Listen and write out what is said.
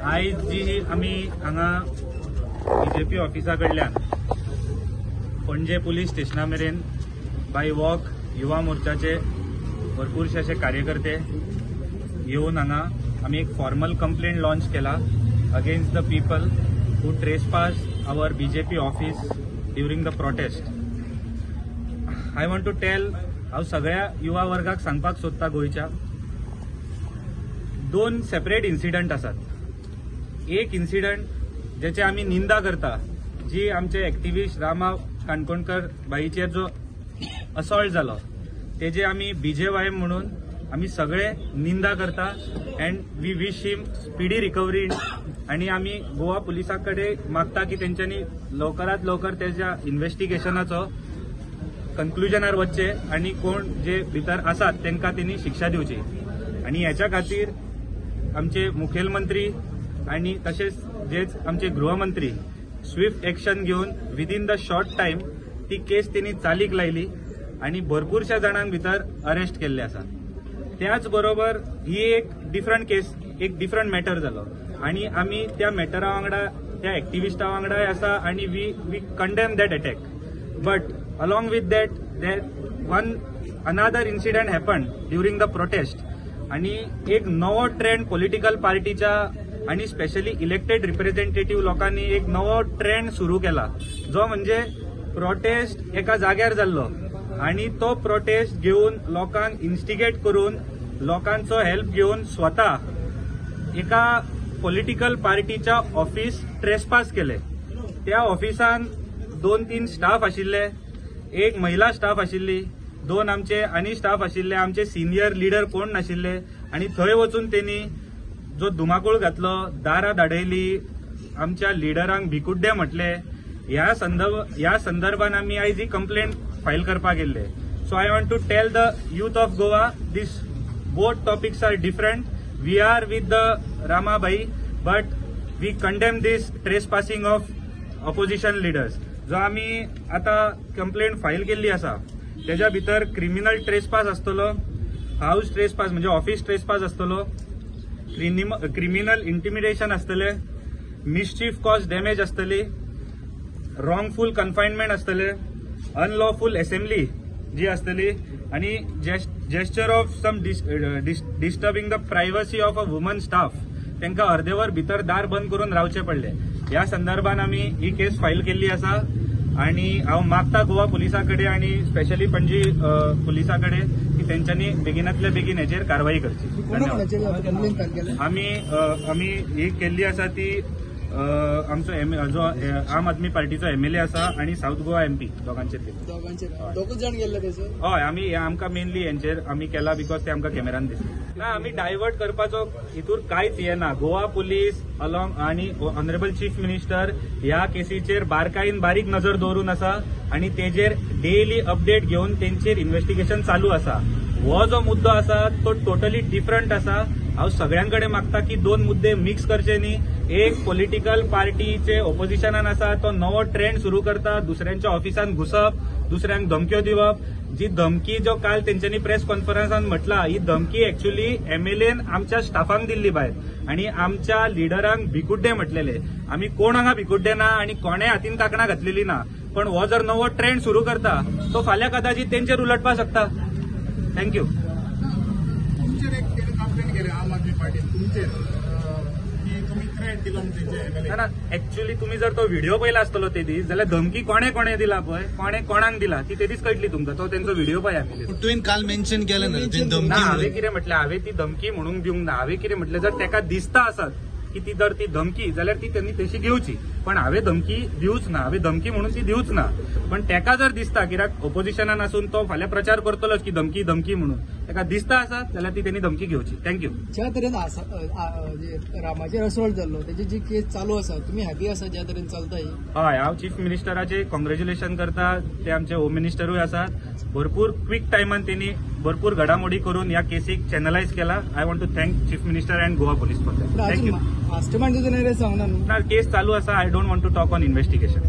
आयज जी आमी हांगा बीजेपी ऑफिसा कडल्यान पणजे पुलीस स्टेशना मेरेन बाय वॉक युवा मोर्चाचे भरपूरशे अशे कार्यकर्ते येवन हांगा आमी एक फॉर्मल कंप्लेंट लॉन्च केला against the people who trespass our BJP office during the protest. I want to tell, हांव सगळ्या युवा वर्गाक सांगपाक सोदता, गोंयच्या दोन सेपरेट इन्सिडंट आसात. एक इन्सिडंट जेचे आमी निंदा करता, जी आमचे एक्टिविस्ट रामा काणकोणकर बाईचेर जो असॉल्ट जालो तेजे आमी बीजेवायएम म्हणून आमी सगळे निंदा करता and we wish him speedy recovery. आणि आमी गोवा पुलिसां कडेन मागता की तेंच्यांनी लवकरात लवकर तेज्या इन्व्हेस्टिगेशनाचो कंक्लुजनार वचचे आणि कोण जे भितर आसात तांकां तेणी शिक्षा दिवची. आणि हेच्या खातीर आमचे मुखेलमंत्री आणि तशेंच जेच आमचे गृहमंत्री स्विफ्ट एक्शन घेवन विदीन the short time ती केस तेणी चालीक लायली आणि भरपूरश्या जाणांक भितर अरेस्ट केल्ले आसा. त्याच बरोबर ही एक डिफरंट केस, एक डिफरंट मॅटर जालो आणि आमी त्या मॅटरा वांगडा, त्या एक्टिविस्टा वांगडाय आसा आणि we condemn that attack. But along with that, that one another incident happen during the protest आणि एक नवो ट्रेंड पॉलिटिकल पार्टीच्या आणि स्पेशली इलेक्टेड रिप्रेझेंटेटिव्ह लोकांनी एक नवो ट्रेंड सुरू केला, जो म्हणजे प्रोटेस्ट एका जाग्यार जाल्लो आणि तो प्रोटेस्ट घेवन लोकांक इन्स्टिगेट करून, लोकांचो हेल्प घेवन स्वता एका पॉलिटिकल पार्टीच्या ऑफिस ट्रेसपास केले. त्या ऑफिसान 2-3 स्टाफ आशिल्ले, एक महिला स्टाफ आशिल्ली, 2 आमचे आनी स्टाफ आशिल्ले, आमचे सिनियर लिडर कोण नाशिल्ले. आनी थंय वचून तेणी जो धुमाकूळ घातलो, दारां धाडयली, आमच्या लिडरांक भिकुड्डे म्हटले. ह्या संदर्भान आमी आयज ही कंप्लेंट फायल करपाक गेल्ले. So I want to tell the youth of Goa, this both topics are different. We are with the Ramabai, but we condemn this trespassing of opposition leaders. जो आमी आता कंप्लेंट फायल केल्ली आसा तेज्या भितर criminal trespass आसतलो, house trespass म्हणजे office trespass आसतलो, क्रिमिनल इंटिमिडेशन आसतले, मिसचीफ कॉज डॅमेज आसतली, रॉंगफूल कन्फायनमेंट आसतले, अनलॉफूल असेंब्ली जी आसतली आणि gesture of some disturbing the privacy of a woman staff. तांकां अर्देवर भितर दार बंद करून रावचे पडले. ह्या संदर्भान आमी ही केस फायल केल्ली आसा आणि हांव मागता गोवा पुलिसां कडेन आणि स्पेशली पणजी पुलिसां कडेन की तेंच्यांनी बेगिनातल्या बेगीन हेचेर कारवाई करची. आमी आमी ही केल्ली आसा ती आमचो जो आम आदमी पार्टीचो एमएलए आसा आणि साऊथ गोवा एमपी दोगांचेर. हय, आमी आमकां मेनली हेंचेर आमी केला because ते आमकां कॅमेरान दिसले ना. आमी डायवर्ट करपाचो हितूर कांयच हे ना. गोवा पुलीस अलॉंग आणि ऑनरेबल चीफ मिनिस्टर ह्या केसीचेर बारकायेन बारीक नजर दवरून आसा आणि तेजेर डेली अपडेट घेवन तेंचेर इन्व्हेस्टिगेशन चालू आसा. हो जो मुद्दो आसा तो टोटली डिफरंट आसा. हांव सगळ्यां कडेन मागता की दोन मुद्दे मिक्स करचे न्ही. एक पॉलिटिकल पार्टीचे ओपोजिशनान आसा तो नवो ट्रेंड सुरू करता, दुसऱ्यांच्या ऑफिसान घुसप, दुसऱ्यांक धमक्यो दिवप. जी धमकी जो काल तेंच्यांनी प्रेस कॉन्फरन्सान म्हटला, ही धमकी एक्च्युअली एमएलएन आमच्या स्टाफांक दिल्ली भायर आणि आमच्या लिडरांक भिकुड्डे म्हटलेले. आमी कोण हांगा भिकुड्डे ना आणि कोणे हातीन कांकणां घातलेली ना, पण हो जर नवो ट्रेंड सुरू करता तो फाल्यां कदाचित तेंचेर उलटपाक शकता. Thank you. ना, एक्च्युअली तुम्ही जर तो व्हिडिओ पळयला आसतलो ते दीस जाल्यार धमकी कोणे कोणे दिला पळय, कोणे कोणाक दिला ती ते दीस कळटली तुमकां. तो तेंचो व्हिडिओ पळय. तुवें काल मेन्शन केलें ना, हांवें कितें म्हटलें, हांवें ती धमकी म्हणूंक दिवंक ना. हांवें कितें म्हटलें, जर तेका दिसता आसत की ती जर ती धमकी जाल्यार ती त्यांनी तशी घेवची, पण हांवें धमकी दिवच ना, हांवें धमकी म्हणून ती दिवच ना. पण तेका जर दिसता कित्याक ओपोजिशनान आसून तो फाल्यां प्रचार करतलोच की धमकी धमकी म्हणून, तेका दिसता आसत जाल्यार ती त्यांनी धमकी घेवची. Thank you. ज्या तरेन रामाचेर असॉल्ट जाल्लो तेजी जी केस चालू आसा, तुमी हॅपी आसा ज्या तरेन चलता ही? हय, हांव चीफ मिनिस्टराचे कॉंग्रेच्युलेशन करता. ते आमचे होम मिनिस्टरूय आसात. भरपूर क्विक टायमान त्यांनी भरपूर घडामोडी करून ह्या केसीक चॅनलायज केला. I want to thank chief minister and Goa police for that. Thank you. Mastermind ना, केस चालू आसा. I don't want to talk on investigation.